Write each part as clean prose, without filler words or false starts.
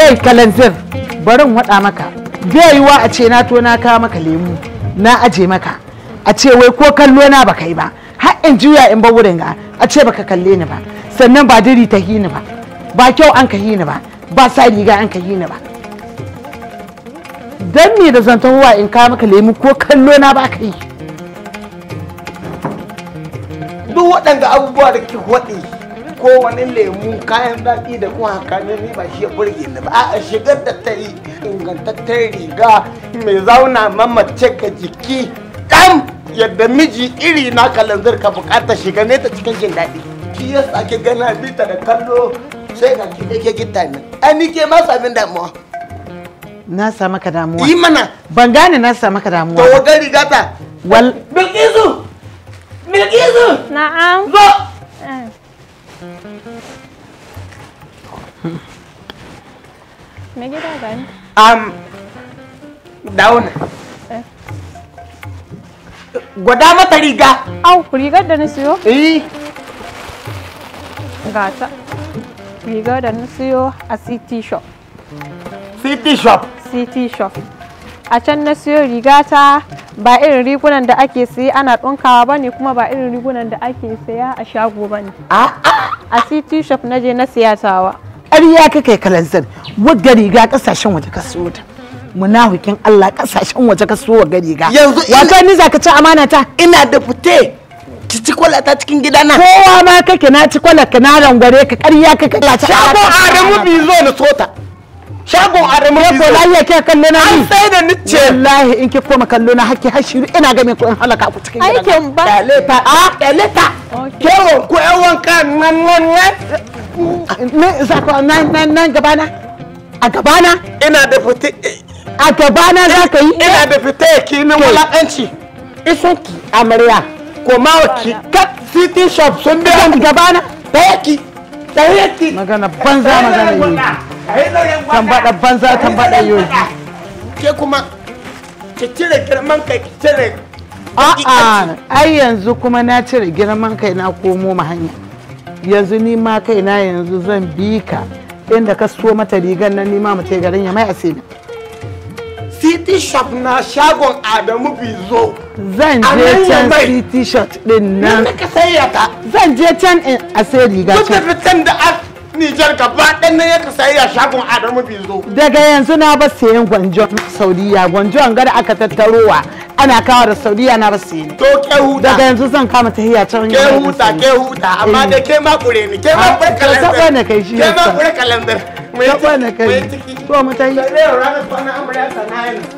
Kai kalanzir, barin waɗa maka. Bai yiwa a ce na to na kawo maka lemu, na aje maka. A ce wai ko kallo na baka yi ba. Har in juya in bar wurin ga, a ce baka kalle ni ba. Sannan ba diri ta hini ba. Ba kyau an ka hini ba. Ba sa riga an ka hini ba. Dan me da zan tahowa in kawo maka lemu ko kallo na ba ka yi? Duk waɗanda abubuwa da ke waɗi ko wani lemu kayan daɗi da kuma hakanin ni ba shi ya burge ni ba. A'a, shigar da ta yi ingantaccen riga mai zauna mamace ka jiki ɗan yadda miji iri na kalanzir ka bukata shiga ne ta cikin jin daɗi. Shi ya sake gana bita da kallo sai ga ki ke gita ni. Ai ni ke ma sami damuwa. Na sa maka damuwa. Yi mana. Ban gane na sa maka damuwa. To wajen riga ta. Wal. Bilkisu! Bilkisu! Na'am. Zo! Me gida gani? Dauna. Gwada mata riga. Au, rigar da na siyo? Eh. Gata. Rigar da na siyo a City Shop. City Shop. City Shop. A can na siyo rigata, ba irin rigunan da ake siya ana ɗinkawa ba ne, kuma ba irin rigunan da ake siya a shago ba ne. A City Shop na je na siya tawa. Ƙarya kake kalanzir, wagga riga ƙasashen waje ka siyo ta. Munafikin Allah, ƙasashen waje ka siyo wagga riga. Yanzu wato ni zaka ci amana ta? Ina da fite. Ki ci kwalata cikin gidana. Kowa ma kake na ci kwalaka na rangware ka, ƙarya kake. Shagon Adamu Bizo na sota. Shagon Adamu Bizo. Ko lafiya ke kallo na ni? An sai da ni ce. Wallahi in ki koma kallo na hakki hashiru ina ga me ko in halaka ku cikin gidan. Aikin ba. Kyale ta. A kyale ta. Kewon ku ƴan wanka nan nan nan. Ne za ka nan nan nan gabana? A gabana? Ina da fite. A gabana za ka yi? Ina da fite ki ni wulakanci. Isonki amarya. Koma ki kat City Shop sun biya gabana. Tayaki. Tayaki. Magana banza magana yi. Tambaɗa banza tambaɗa yoyi. Ke kuma ki cire girman kai, ki cire. A'a, ai yanzu kuma na cire girman kai na komo ma hanya. Yanzu ni ma kai na yanzu zan bi ka inda ka so mata rigar nan, ni ma mu garin ya mai asiri. City Shop na shagon Adamu Bizo. Zan je can City Shop din nan. Ni ka sayya ta. Zan je can in a sai riga can. Duk da fitan da Nijar gaba ɗan nan ya ka sayya shagon Adamu Bizo. Daga yanzu na ba sayan gwanjon Saudiya, gwanjon gada aka tattarowa ana kawo da Saudiya na ba sayan. To ke huta. Daga yanzu zan kama tahiya can. Ke huta, ke huta, amma dai ke ma kure ni, ke ma kure kalandar. Ka na kai shi. Ke ma kure kalandar. Ka na kai. To mu tahi.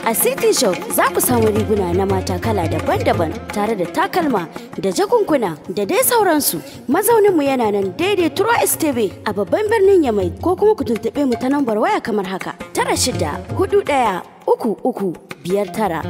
A City Shop za ku samu riguna na mata kala daban-daban tare da takalma da jakunkuna da dai sauransu. Mazauninmu yana nan daidai Turo STV a babban birnin Yamai, ko kuma ku tuntuɓe mu ta nambar waya kamar haka: 96 41 33 59.